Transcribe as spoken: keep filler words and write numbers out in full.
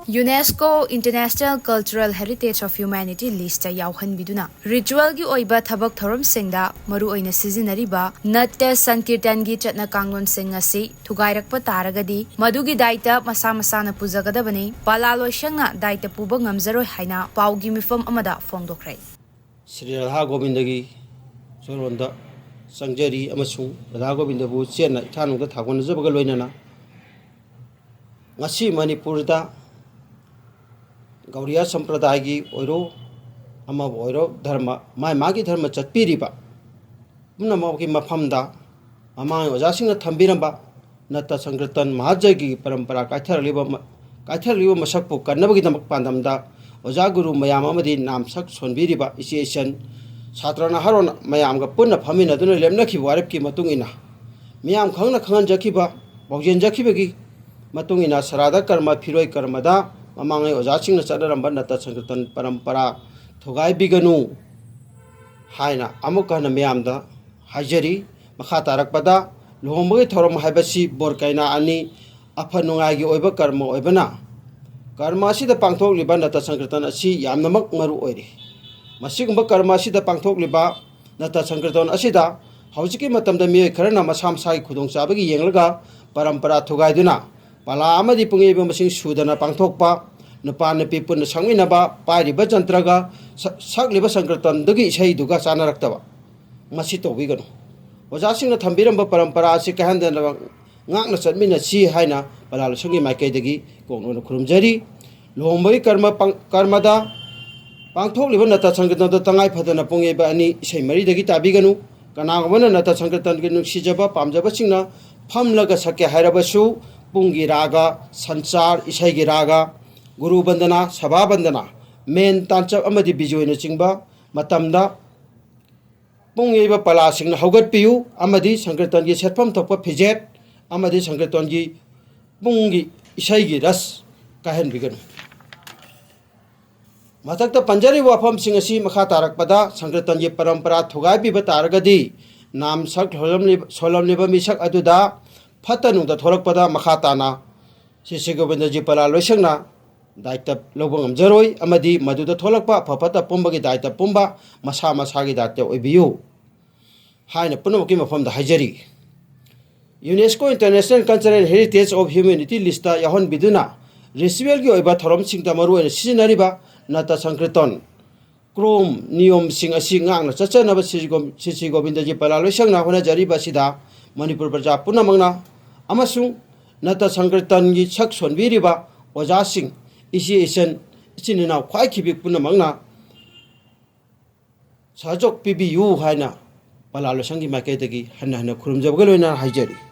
UNESCO International Cultural Heritage of Humanity list ꯇ ꯌꯥꯎꯍꯟꯕꯤꯗꯨꯅ ꯔꯤꯆꯨꯋꯦꯜꯒꯤ ꯑꯣꯏꯕ ꯊꯕꯛ ꯊꯧꯔꯝꯁꯤꯡꯗ ꯃꯔꯨꯑꯣꯏꯅ ꯁꯤꯖꯤꯟꯅꯔꯤꯕ ꯅꯠꯇ꯭ꯌ ꯁꯪꯀꯤꯔꯇꯟꯒꯤ ꯆꯠꯅ ꯀꯥꯡꯂꯣꯟꯁꯤꯡ ꯑꯁꯤ ꯊꯨꯒꯥꯏꯔꯛꯄ ꯇꯥꯔꯒꯗꯤ ꯃꯗꯨꯒꯤ ꯗꯥꯏꯇ ꯃꯁꯥ ꯃꯁꯥꯅ ꯄꯨꯖꯒꯗꯕꯅꯤ, ꯄꯂꯥ ꯂꯣꯏꯁꯪꯅ ꯗꯥꯏꯇ ꯄꯨꯕ ꯉꯝꯖꯔꯣꯏ ꯍꯥꯏꯅ ꯄꯥꯎꯒꯤ ꯃꯤꯐꯝ ꯑꯃꯗ ꯐꯣꯡꯗꯣꯛꯈ꯭ꯔꯦ꯫ ꯁ꯭ꯔꯤ ꯔꯥꯙꯥ ꯒꯣꯕꯤꯟꯗꯒꯤ ꯆꯣꯔꯣꯟꯗ ꯆꯪꯖꯔꯤ ꯑꯃꯁꯨꯡ ꯔꯥꯙꯥ ꯒꯣꯕꯤꯟꯗꯕꯨ ꯆꯦꯠꯅ ꯏꯊꯥꯅꯨꯡꯗ ꯊꯥꯒꯣꯟꯅꯖꯕꯒ ꯂꯣꯏꯅꯅ ꯉꯁꯤ ꯃꯅꯤꯄꯨꯔꯗ ꯒꯧꯔꯤꯌꯥ ꯁꯝꯄ꯭ꯔꯗꯥꯏꯒꯤ ꯑꯣꯏꯔꯣ, ꯑꯃꯕꯨ ꯑꯣꯏꯔꯣ, ꯙꯔꯃ, ꯃꯥꯒꯤ ꯃꯥꯒꯤ ꯙꯔꯃ ꯆꯠꯄꯤꯔꯤꯕ ꯄꯨꯝꯅꯃꯛꯀꯤ ꯃꯐꯝꯗ ꯃꯃꯥꯡꯉꯩ ꯑꯣꯖꯥꯁꯤꯡꯅ ꯊꯝꯕꯤꯔꯝꯕ ꯅꯠꯇ ꯁꯪꯀ꯭ꯔꯤꯇꯟ ꯃꯍꯥꯖꯒꯤ ꯄꯔꯝꯄꯔꯥ ꯀꯥꯏꯊꯔꯛꯂꯤꯕ ꯃ-, ꯀꯥꯏꯊꯔꯛꯂꯤꯕ ꯃꯁꯛꯄꯨ ꯀꯟꯅꯕꯒꯤꯗꯃꯛ ꯄꯥꯟꯗꯝꯗ ꯑꯣꯖꯥ ꯒꯨꯔꯨ ꯃꯌꯥꯝ ꯑꯃꯗꯤ ꯅꯥꯝꯁꯛ ꯁꯣꯟꯕꯤꯔꯤꯕ ꯏꯆꯦ ꯏꯆꯟ, ꯁꯥꯇ꯭ꯔ ꯅꯍꯥꯔꯣꯟ ꯃꯌꯥꯝꯒ ꯄꯨꯟꯅ ꯐꯝꯃꯤꯟꯅꯗꯨꯅ ꯂꯦꯞꯅꯈꯤꯕ ꯋꯥꯔꯦꯞꯀꯤ ꯃꯇꯨꯡ ꯏꯟꯅ, ꯃꯤꯌꯥꯝ ꯈꯪꯅ ꯈꯪꯍꯟꯖꯈꯤꯕ, ꯄꯥꯎꯖꯦꯟꯖꯈꯤꯕꯒꯤ ꯃꯇꯨꯡ ꯏꯟꯅ ꯁ꯭ꯔꯥꯗ ꯀꯔꯃ, ꯐꯤꯔꯣꯏ ꯀꯔꯃꯗ ꯃꯃꯥꯡꯉꯩ ꯑꯣꯖꯥꯁꯤꯡꯅ ꯆꯠꯅꯔꯝꯕ ꯅꯠꯇ ꯁꯪꯀ꯭ꯔꯤꯇꯟ ꯄꯔꯝꯄꯔꯥ ꯊꯨꯒꯥꯏꯕꯤꯒꯅꯨ ꯍꯥꯏꯅ ꯑꯃꯨꯛ ꯍꯟꯅ ꯃꯤꯌꯥꯝꯗ ꯍꯥꯏꯖꯔꯤ꯫ ꯃꯈꯥ ꯇꯥꯔꯛꯄꯗ ꯂꯨꯍꯣꯡꯕꯒꯤ ꯊꯧꯔꯝ ꯍꯥꯏꯕꯁꯤ ꯕꯣꯔ ꯀꯩꯅꯥ ꯑꯅꯤ ꯑꯐ ꯅꯨꯡꯉꯥꯏꯒꯤ ꯑꯣꯏꯕ ꯀꯔꯃ ꯑꯣꯏꯕꯅ, ꯀꯔꯃ ꯑꯁꯤꯗ ꯄꯥꯡꯊꯣꯛꯂꯤꯕ ꯅꯠꯇ ꯁꯪꯀ꯭ꯔꯤꯇꯟ ꯑꯁꯤ ꯌꯥꯝꯅꯃꯛ ꯃꯔꯨ ꯑꯣꯏꯔꯤ꯫ ꯃꯁꯤꯒꯨꯝꯕ ꯀꯔꯃ ꯑꯁꯤꯗ ꯄꯥꯡꯊꯣꯛꯂꯤꯕ ꯅꯠꯇ ꯁꯪꯀ꯭ꯔꯤꯇꯟ ꯑꯁꯤꯗ ꯍꯧꯖꯤꯛꯀꯤ ꯃꯇꯝꯗ ꯃꯤꯑꯣꯏ ꯈꯔꯅ ꯃꯁꯥ ꯃꯁꯥꯒꯤ ꯈꯨꯗꯣꯡꯆꯥꯕꯒꯤ ꯌꯦꯡꯂꯒ ꯄꯔꯝꯄꯔꯥ ꯊꯨꯒꯥꯏꯗꯨꯅ ꯄꯂꯥ ꯑꯃꯗꯤ ꯄꯨꯡꯌꯩꯕ ꯃꯁꯤꯡ ꯁꯨꯗꯅ ꯄꯥꯡꯊꯣꯛꯄ, ꯅꯨꯄꯥ ꯅꯨꯄꯤ ꯄꯨꯟꯅ ꯁꯛꯃꯤꯟꯅꯕ, ꯄꯥꯏꯔꯤꯕ ꯖꯟꯇ꯭ꯔꯒ ꯁ-, ꯁꯛꯂꯤꯕ ꯁꯪꯀ꯭ꯔꯤꯇꯟꯗꯨꯒꯤ ꯏꯁꯩꯗꯨꯒ ꯆꯥꯟꯅꯔꯛꯇꯕ, ꯃꯁꯤ ꯇꯧꯕꯤꯒꯅꯨ꯫ ꯑꯣꯖꯥꯁꯤꯡꯅ ꯊꯝꯕꯤꯔꯝꯕ ꯄꯔꯝꯄꯔꯥ ꯑꯁꯤ ꯀꯥꯏꯍꯟꯗꯅꯕ ꯉꯥꯛꯅ ꯆꯠꯃꯤꯟꯅꯁꯤ ꯍꯥꯏꯅ ꯄꯂꯥ ꯂꯣꯏꯁꯪꯒꯤ ꯃꯥꯏꯀꯩꯗꯒꯤ ꯀꯣꯛꯅꯣꯟꯅ ꯈꯨꯔꯨꯝꯖꯔꯤ꯫ ꯂꯨꯍꯣꯡꯕꯒꯤ ꯀꯔꯃ ꯄꯥꯡ-, ꯀꯔꯃꯗ ꯄꯥꯡꯊꯣꯛꯂꯤꯕ ꯅꯠꯇ ꯁꯪꯀ꯭ꯔꯤꯇꯟꯗ ꯇꯉꯥꯏ ꯐꯗꯅ ꯄꯨꯡꯌꯩꯕ ꯑꯅꯤ ꯏꯁꯩ ꯃꯔꯤꯗꯒꯤ ꯇꯥꯕꯤꯒꯅꯨ꯫ ꯀꯅꯥꯒꯨꯝꯕꯅ ꯅꯠꯇ ꯁꯪꯀ꯭ꯔꯤꯇꯟꯒꯤ ꯅꯨꯡꯁꯤꯖꯕ ꯄꯥꯝꯖꯕꯁꯤꯡꯅ ꯐꯝꯂꯒ ꯁꯛꯀꯦ ꯍꯥꯏꯔꯕꯁꯨ ꯄꯨꯡꯒꯤ ꯔꯥꯒ, ꯁꯟꯆꯥꯔ, ꯏꯁꯩꯒꯤ ꯔꯥꯒ, ꯒꯨꯔꯨ ꯕꯟꯗꯅꯥ, ꯁꯚꯥ ꯕꯟꯗꯅꯥ, ꯃꯦꯟ ꯇꯥꯟꯆꯞ ꯑꯃꯗꯤ ꯕꯤꯖꯣꯏꯅꯆꯤꯡꯕ ꯃꯇꯝꯗ ꯄꯨꯡ ꯌꯩꯕ ꯄꯂꯥꯁꯤꯡꯅ ꯍꯧꯒꯠꯄꯤꯌꯨ ꯑꯃꯗꯤ ꯁꯪꯀ꯭ꯔꯤꯇꯟꯒꯤ ꯁꯦꯠꯐꯝ ꯊꯣꯛꯄ ꯐꯤꯖꯦꯠ ꯑꯃꯗꯤ ꯁꯪꯀ꯭ꯔꯤꯇꯟꯒꯤ ꯄꯨꯡꯒꯤ ꯏꯁꯩꯒꯤ ꯔꯁ ꯀꯥꯏꯍꯟꯕꯤꯒꯅꯨ꯫ ꯃꯊꯛꯇ ꯄꯟꯖꯔꯤꯕ ꯋꯥꯐꯝꯁꯤꯡ ꯑꯁꯤ ꯃꯈꯥ ꯇꯥꯔꯛꯄꯗ ꯁꯪꯀ꯭ꯔꯤꯇꯟꯒꯤ ꯄꯔꯝꯄꯔꯥ ꯊꯨꯒꯥꯏꯕꯤꯕ ꯇꯥꯔꯒꯗꯤ ꯅꯥꯝ ꯁꯛ ꯁꯣꯜꯂꯝꯂꯤꯕ, ꯁꯣꯜꯂꯝꯂꯤꯕ ꯃꯤꯁꯛ ꯑꯗꯨꯗ ꯐꯠꯇ ꯅꯨꯡꯗ ꯊꯣꯛꯂꯛꯄꯗ ꯃꯈꯥ ꯇꯥꯅ ꯁ꯭ꯔꯤ ꯁ꯭ꯔꯤ ꯒꯣꯕꯤꯟꯗꯖꯤ ꯄꯂꯥ ꯂꯣꯏꯁꯪꯅ ꯗꯥꯏꯇ ꯂꯧꯕ ꯉꯝꯖꯔꯣꯏ ꯑꯃꯗꯤ ꯃꯗꯨꯗ ꯊꯣꯛꯂꯛꯄ ꯑꯐ ꯐꯠꯇ ꯄꯨꯝꯕꯒꯤ ꯗꯥꯏꯇ ꯄꯨꯝꯕ ꯃꯁꯥ ꯃꯁꯥꯒꯤ ꯗꯥꯏꯇ ꯑꯣꯏꯕꯤꯌꯨ ꯍꯥꯏꯅ ꯄꯨꯝꯅꯃꯛꯀꯤ ꯃꯐꯝꯗ ꯍꯥꯏꯖꯔꯤ꯫ UNESCO International Cultural Heritage of Humanity list ꯌꯥꯎꯍꯟꯕꯤꯗꯨꯅ ꯔꯤꯆꯨꯋꯦꯜꯒꯤ ꯑꯣꯏꯕ ꯊꯧꯔꯝꯁꯤꯡꯗ ꯃꯔꯨꯑꯣꯏꯅ ꯁꯤꯖꯤꯟꯅꯔꯤꯕ ꯅꯇ ꯁꯪꯀ꯭ꯔꯤꯇꯟ ꯀ꯭ꯔꯣꯝ ꯅꯤꯌꯣꯝꯁꯤꯡ ꯑꯁꯤ ꯉꯥꯛꯅ ꯆꯠꯆꯅꯕ ꯁ꯭ꯔꯤ ꯒꯣ-, ꯁ꯭ꯔꯤ ꯁ꯭ꯔꯤ ꯒꯣꯕꯤꯟꯗꯖꯤ ꯄꯂꯥ ꯂꯣꯏꯁꯪꯅ ꯍꯣꯠꯅꯖꯔꯤꯕ ꯑꯁꯤꯗ ꯃꯅꯤꯄꯨꯔ ꯄ꯭ꯔꯖꯥ ꯄꯨꯝꯅꯃꯛꯅ ꯑꯃꯁꯨꯡ ꯅꯇ ꯁꯪꯀ꯭ꯔꯤꯇꯟꯒꯤ ꯁꯛ ꯁꯣꯟꯕꯤꯔꯤꯕ ꯑꯣꯖꯥꯁꯤꯡ, ꯏꯆꯦ ꯏꯆꯟ, ꯏꯆꯤꯟ ꯏꯅꯥꯎ ꯈ꯭ꯋꯥꯏ ꯈꯤꯕꯤꯛ ꯄꯨꯝꯅꯃꯛꯅ ꯁꯍꯖꯣꯛ ꯄꯤꯕꯤꯌꯨ ꯍꯥꯏꯅ ꯄꯂꯥ ꯂꯣꯏꯁꯪꯒꯤ ꯃꯥꯏꯀꯩꯗꯒꯤ ꯍꯟꯅ ꯍꯟꯅ ꯈꯨꯔꯨꯝꯖꯕꯒ ꯂꯣꯏꯅꯅ ꯍꯥꯏꯖꯔꯤ꯫